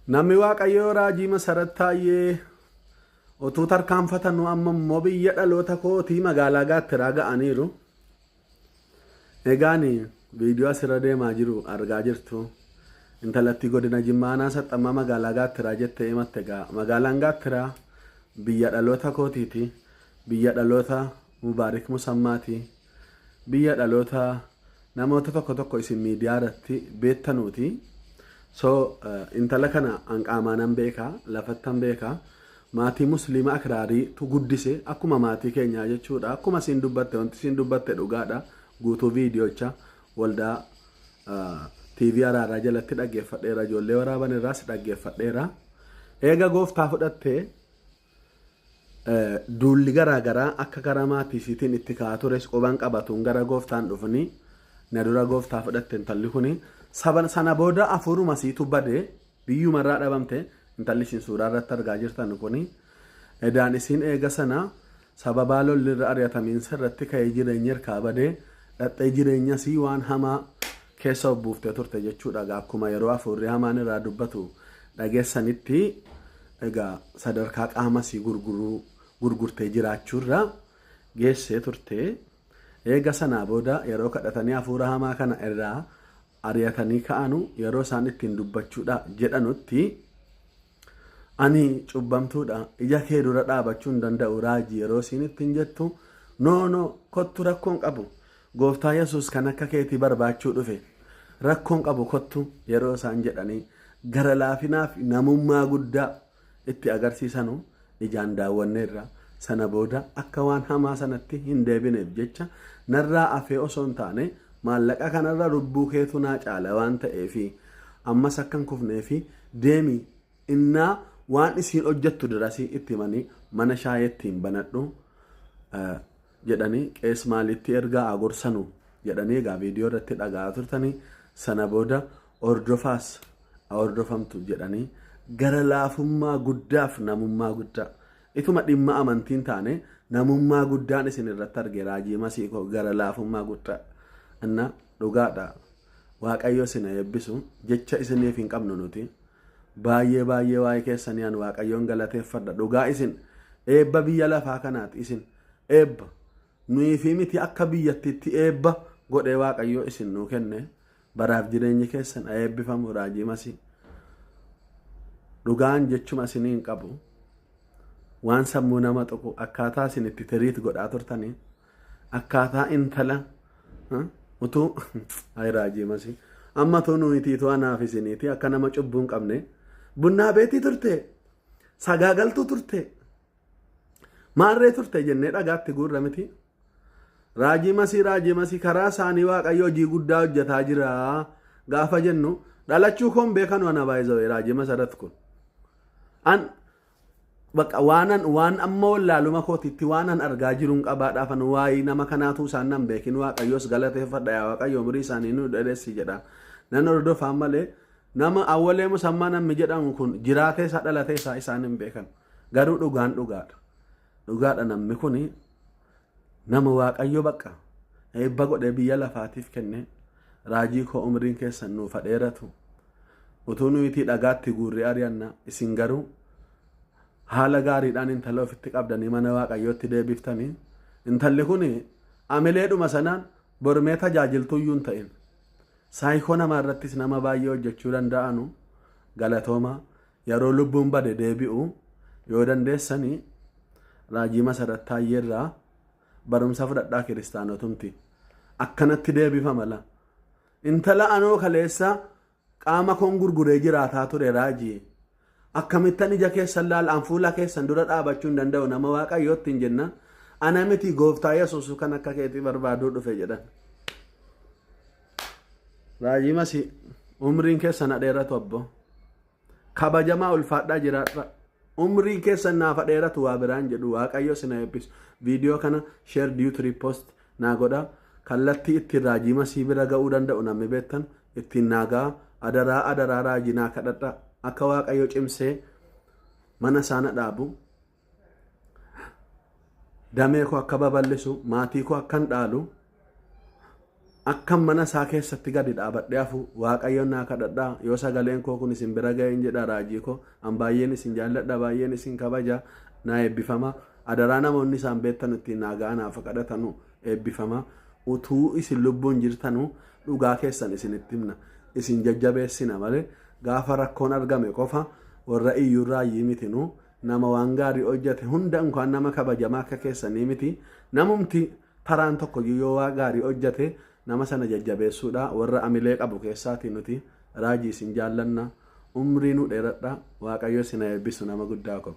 Namni Waaqayyoo Raajii Masarat Taayyee utuu tarkaanfatanuu amma immoo biyya dhaloota kootii magaalaa Gaattiraa ga'aniiru. Egaan viidiyoo asirra deemaa jiru argaa jirtu. Intalattii godina Jimmaa aanaa Saxxammaa magaalaa Gaattiraa jettee himatte egaa magaalaan Gaattiraa biyya dhaloota kootiiti. Biyya dhaloota Mubaarik Musammaati. Biyya dhaloota namoota tokko tokko isin miidiyaa irratti beektanuuti. So intala kana an qaamaanan beeka, lafattan beeka. Maatii musliima akraariitu guddise akkuma maatii keenyaa jechuudha. Akkuma isiin dubbatte wanti isiin dubbatte dhugaadha. Guutuu viidiyocha waldaa TV araaraa jalatti dhaggeeffadheera. Ijoollee waraaban irraas dhaggeeffadheera. Eega gooftaa fudhattee Duulli garaa garaa akka karaa maatii isiitiin itti ka'aa tures quban qabatuun gara gooftaan dhufanii na dura gooftaa fudhatte intalli kuni. Saba sana booda afuuruma isiitu bade biyyumarraa dhabamte intalli isin suuraa irratti argaa jirtan kuni. Edaan isiin eega sana sababaa lolli irra ari'atamiinsa irratti ka'ee jireenyi harkaa badee dhaxxee jireenya isii waan hamaa keessa of buuftee turte jechuudha. Egaa akkuma yeroo afuurri hamaan irraa dubbatu dhageessanitti Egaa sadarkaa qaama isii gurguruu gurgurtee jiraachuurra geessee turte. Eega sanaa booda yeroo kadhatanii hafuura hamaa kana irraa ari'atanii ka'anu yeroo isaan ittiin dubbachuudha jedhanutti ani cubbamtuudha ija kee dura dhaabachuu hin danda'u raajii yeroo isiin ittiin jettu no no kottu rakkoon qabu gooftaa yesuus kan akka keetii barbaachuu dhufe rakkoon qabu kottu yeroo isaan jedhanii gara laafinaa fi namummaa guddaa itti agarsiisanu ijaan daawwanneerra. Sana booda akka waan hamaa sanatti hin deebineef jecha narraa afee osoo hin taane maallaqa kanarra lubbuu keetu naa caala waan ta'eefi ammas akka hin kufneefi deemi innaa waan isiin hojjettu dirasii itti himanii mana shaayee ittiin banadhu jedhanii qees maalitti ergaa haa gorsanu jedhanii egaa viidiyoo irratti dhaga'aa turtanii sana booda hordofaas haa hordofamtu jedhanii gara laafummaa guddaaf namummaa guddaa ituma dhimma amantiin taane namummaa guddaan isin irratti arge raajii masii koo gara laafummaa guddaa inna dhugaadha waaqayyo isin haa eebbisu jecha isiniif hin qabnu nuti baay'ee baay'ee waa'ee keessanii an waaqayyoon galateeffadha dhugaa isin eebba biyya lafaa kanaati isin eebba Nuyii fi miti akka biyyattiitti eebba godhee Waaqayyoo isin nuu kenne baraaf jireenyi keessan haa eebbifamu Raajii Masii. Dhugaan jechuma isinii hin qabu. Waan sammuu nama tuqu akkaataa isin itti tiriit godhaa turtanii akkaataa intala utuu ay Raajii Masii amma tuu nuyitiitu anaaf isiniiti akka nama cubbuu hin qabne bunnaa beetii turte sagaagaltuu turte Maarree turte jennee dhagaatti guurra miti. Raajii Masii Raajii Masii karaa isaanii Waaqayyo hojii guddaa hojjetaa jira gaafa jennu dhalachuu koon beekanu ana baay'isawee Raajii Masarat kun. An bakka waanan waan amma wallaaluma kootitti waanan argaa jiruun qabaadhaaf an waa'ee nama kanaatu isaan nan beekin Waaqayyos galateeffadha yaa Waaqayyo umurii isaanii nu dheeressi jedha. Nan hordofaan malee nama awwalee musammaa namni jedhamu kun jiraatee isaa dhalatee isaa isaan hin beekan. Garuu dhugaan dhugaadha. Dhugaadha namni kun nama Waaqayyo bakka eebba godhee biyya lafaatiif kenne raajii koo umriin keessan nuuf haa dheeratu. Utuu nuyitii dhagaatti guurree ari'anna isin garuu haala gaariidhaan intala ofitti qabdanii mana Waaqayyootti deebiftanii intalli kun amileedhuma sanaan bormee tajaajiltuyyuu hin ta'in. Saayikoo namaa irrattis nama baay'ee hojjechuu danda'anu galatooma Yeroo lubbuun bade deebi'u yoo dandeessani Raajii Masarat Taayyeerraa barumsa fudhadhaa kiristaanotumti. Akkanatti deebifama la. Intala anoo kaleessa qaama koon gurguree jiraataa ture raajii. Akkamittan ija keessan laala an fuula keessan dura dhaabachuu hin danda'u nama waaqayyootti hin jennaan ana miti gooftaa Yesuus kan akka keetii barbaaduu dhufe jedhan. Raajii Masii umriin keessan ha dheeratu abbo. Kabajamaa ulfaadhaa jiraadha. Umriin keessan naaf ha dheeratu waa biraan jedhu waaqayyo isin ha eebbisu. Viidiyoo kana share duet repost naa godha. Kallattii ittiin raajii Masii bira ga'uu danda'u namni beektan ittiin naa ga'a. Adaraa adaraa raajii naa kadhadha. Akka waaqayyo cimsee mana isaa na dhaabu. Damee koo akka babal'isu maatii koo akkan dhaalu. Akkan mana isaa keessatti gadi dhaabadhee hafu Waaqayyoon naa kadhadhaa. Yoo sagaleen koo kun isin bira ga'een jedha, raajii koo, an baay'een isin jaalladha, baay'een isin kabaja, naa eebbifama. Adaraa namoonni isaan beektan ittiin naa ga'aa, naaf kadhatanu, eebbifama. Utuu isin lubbuun jirtanu dhugaa keessan isinitti himna, isin jajjabeessina malee gaafa rakkoon argame qofa warra iyyuurraa iyyii miti. Nu nama waan gaarii hojjete hunda, inkaan nama kabajamaa akka keessanii miti, namumti taraan tokko yoo waa gaarii hojjete nama sana jajjabeessuudha warra amilee qabu keessaatii nuti. Raajii, isin jaallanna, umrii nu dheeradha, Waaqayyo isin haa eebbisu, nama guddaa ko.